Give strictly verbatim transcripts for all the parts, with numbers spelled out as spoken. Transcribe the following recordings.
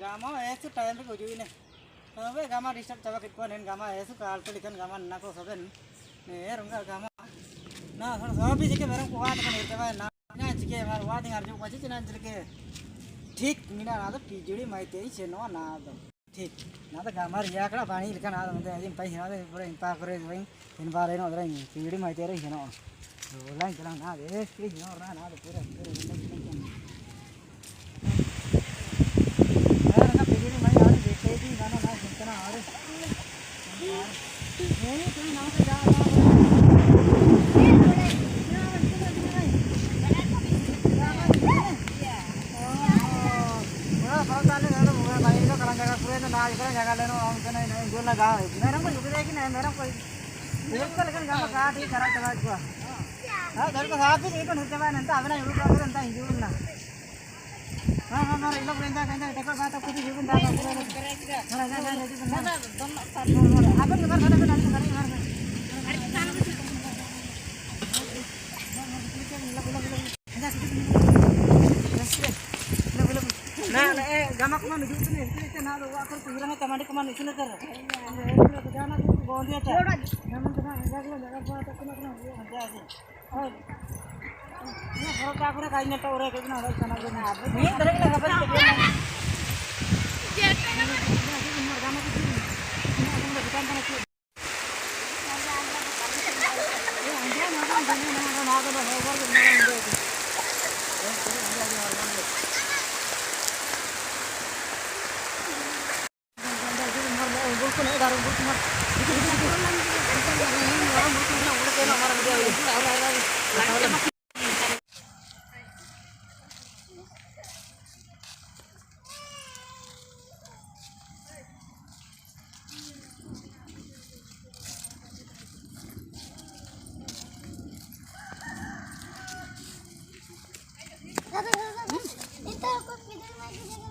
Gama esu time reka uju ini. Abe gama disturb chaba kit kuan, gama esu kal pelikan gama na ko saben. Ne runga gama. Na sara sabi jike merem kuat kan irte ba na. Na jike mar wadi ngarju kuaci cina jike. Thik mina na da pijuri mai tei cheno na da. Thik. Na da gama ria kara pani ilkan na da mande ajin pai hina da pura impa kore wing. Hin bare no dra hin, pijuri mai tere hino. Ulang jalan na de, eh, pijuri hino na, na de pura, pura, pura, pura. Ara na pijuri mai ara de, pijuri na na na, hin na ara. Eh, tui na ka ja, na. Oh, pura, pura, tale, na, na, pura, na, na, jaga, jaga, leno, na, na, na, na, na, na, na, na, na, na, बिल्कुल, लेकिन गाना काट ही खराब चला गया। हाँ, घर को साफ भी नहीं करते भाई, नंता अबे ना यूट्यूब पर नंता हिंदी बोलना। हाँ, हाँ, हाँ, इन लोग रेंदा, रेंदा, देखो, बात आपको भी जीवन दादा। हाँ, हाँ, हाँ, हाँ, हाँ। अपन के बार खड़ा कर, अपन के बार। Na, na, eh, gama kuma nuju tu ni, itu na lo wa kar kuira na tamande kuma nuju na kar. Gama kuma bondia ta. Gama kuma jaga jaga kuma ta kuma kuma. Oh. Ni karo ta kura kai na ta ore ke na ore kana na. Ni dare na gaba.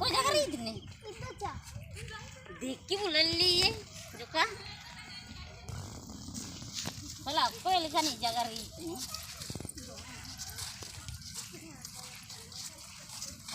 कोई जगह रही इतने। देखी बुलली ये जो का। भला कोई लिखा नहीं जगह रही इतने।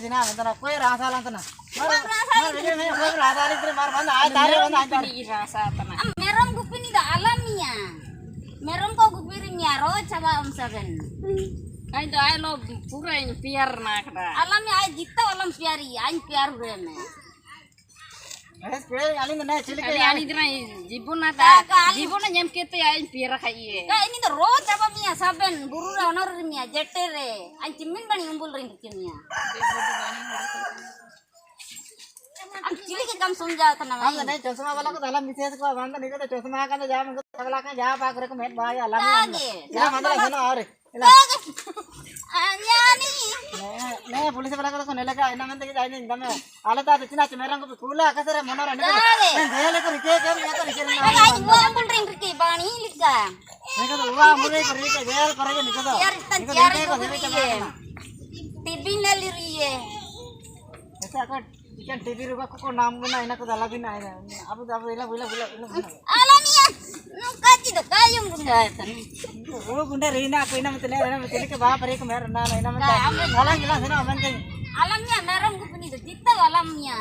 sina, mantana, koi rasa lantana. Koi rasa lantana. Koi rasa lantana, mar, manda, ai, tare, manda, ai, tare. Koi rasa lantana. Am, meram gupini da alamiya. Merom ko gupiri mia ro, coba om saben. Ai do, ai lo pura ini piar na kada. Alam ya, ai jita alam piari, ai piar bre me. Wes, wes, alin na, chili ke, alin, alin dina, jibun na ta, jibun na nyam kete ya, in pira ka iye. Ka ini do ro, coba mia, saben, buru ra, honor mia, jete re, an chimin bani umbul ring kimia. An chili ke kam sunja ta na. Am na, chosma wala ko dalam bises ko, banda niko to chosma ka ja, mangko sagala ka ja, pak re ko met bhai, alam. Age. Ya, mandala sana, are. Ila. Anyani. Ne, ne, police wala ko nele ka, ina mente ke jaine, indame. Ala ta, china, che, merom ko kula, ka sere, mona ra, ne. Dale. Ne, dale ko rike, ke, ya ko rike, na. Ai, ai, gua ambul ring rike, bani lika. Ne ko, gua ambul ring rike, jail ko rike, niko to. Yar, tan, niko, yar, niko, ko niko, rike. Tibin lali riye. Esa ko Ikan T V ruba ko, ko nam guna, ina ko dala bina, ina. Abu, abu, ila, ila, ila, ila. Alamia, no kaji do, kayung guna, ina. Ro guna rina, ko ina mutele, ina mutele ke baap re ko mera na, ina mutele. Alam gila sena, aman ke. Alamia, merom gupini do, jita alamia.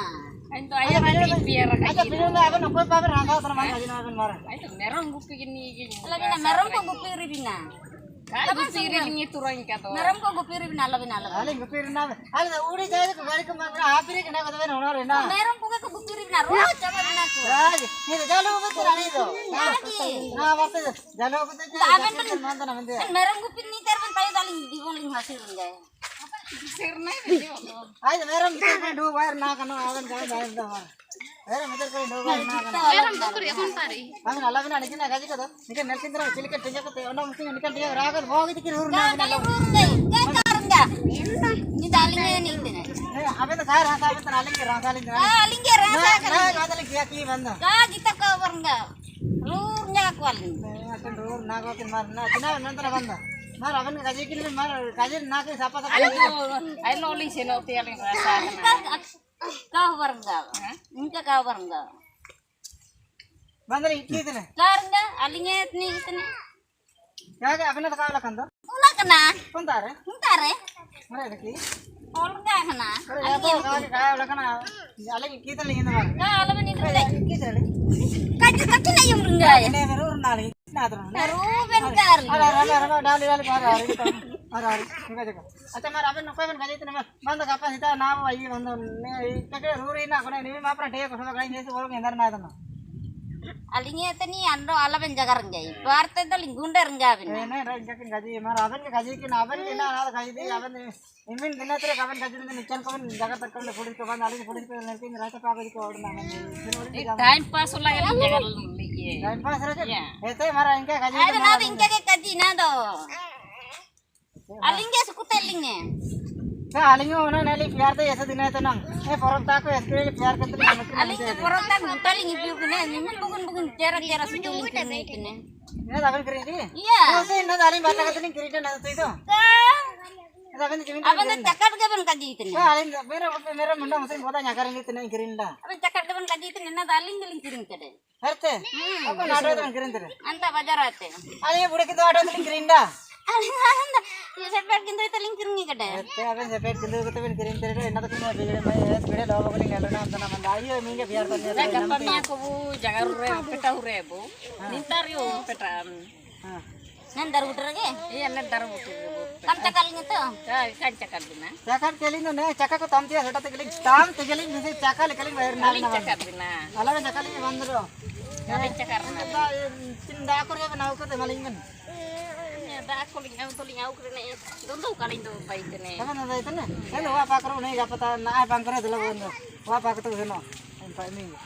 Ento, ayo, ayo, ayo, piara, ayo, kaji. Piara, aban, no, koi baap rasa, sana man kaji na, aban mara. Ayo, merom gupini, gini. Alamia, merom ko gupiri bina. Ka gupiri bina turun ka to. Merom ko gupiri bina, ala bina, ala bina. Alin gupiri na. Alin uri jai ko gari ko mara apiri kena ko to bina honor na. Merom ko ko gupiri bina ro coba bina ko. Jai. Ni jalo ko to ni to. Jai. Na basta jalo ko to. Aben kan manda na mande. Merom gupiri ni ter ben payo daling di bong ling hasil bun jai. Sirna ni. Ai merom ko do wire na kano aben kan jai to. Merom gupiri ya kontari. Amin, ala bina, nikin na gaji kado. Nikin nelkin tera, chilikin tinja kate, ona musin nikin tinja raga, bogi tikir hurna. Ka, ka, hurna. Ka, ka, hurna. Ni dalinge ni tene. Eh, abe to ka rasa, abe to alinge rasa, alinge. Ah, alinge rasa, na, ka. Na, na, na, kia ki banda. Ka, kita ka hurna. Hurna kual. Eh, akan hurna ko tin mar, na, tina, na, tera banda. Mar, aben gaji kili, mar, gaji na ke sapa, sapa. Ayo, ayo, loli seno, tialing rasa. Ka, ka, Kau barang kau. Hah? Engka kau barang kau. Bandari, ki tene? Kau barang kau, alinge tene, tene. Kau ke, aben na kau lakanda? Lakana. Kuntare? Kuntare. Mare lagi. Orang kau kana. Alinge kau, kau lakana. Alinge ki tene, ki tene? Kau alinge ni tene. Ki tene? Kau tu kaki na yung rengga ya. Ini baru nali. Ruben kari. Ara, ara, ara, ara, dali, dali, ara, ara, ara, ara, ara. Acha, mara aben nukwe ben kaji tene, mara. Banda kapa sita na wa yi banda ne, kake ruri na kone ni ma apna tega kosa kai ne se bolo kendar na tana. Alinge tani ando ala ben jagar ngai. Parte da lingunda ngai ben. Eh, ne, ra inka kin kaji, mara aben ke kaji kin, aben ke na, na kaji di, aben. Imin dina tere kaban kajin dina nikan kaban jaga tak kaban police kaban alin police kaban nanti ngerasa apa aja ko order nama. Ini time pass lah yang jaga dulu ye. Time pass aja. Iya. Ete mara inka kaji. Ayo na inka ke kaji na do. Alinge suku telinge. Sa alinge mana nali pyar te ese dina itu nang. Eh porok taku eskre pyar ke telinge. Alinge porok taku telinge piu kene. Nimin bugun bugun jera jera suku telinge kene. Ini tak akan kering sih. Iya. Oh sih, ini tak aling baca ke telinge kering dan itu itu. Aben chakat gaban kaji tene. Aben chakat gaban kaji tene, na daling galing kiring tede. Herte? Hmm. Apa nada gaban kiring tede? Anta bajar ate. Aling bure kitu ada galing kiring da. Aling anda. Sepet kintu itu ling kiring kede. Herte, aben sepet kintu itu ben kiring tede. Ina tuh kena bigre mai, bigre lo galing galing na anta na manda. Ayo, mingge biar tanya. Jaga ure, peta ure bu. Nintar yo peta. Nen daru butur ge? Iya, nen daru butur. Kam chakal ngitu? Kam chakal bina. Chakal keli no ne, chakal ko tam tia seta te keli, tam te keli, nise chakal keli bayar na. Aling chakal bina. Ala chakal ini bandro. Aling chakal na. Cinta aku ya kenal ko te maling men. Ya da aku ling au to ling au kene. Dondo kaling do baik ne. Apa na itu ne? Kan wa pakro ne, apa ta na ai pangkro dulu bandro. Wa pakro tu no. Empat minggu.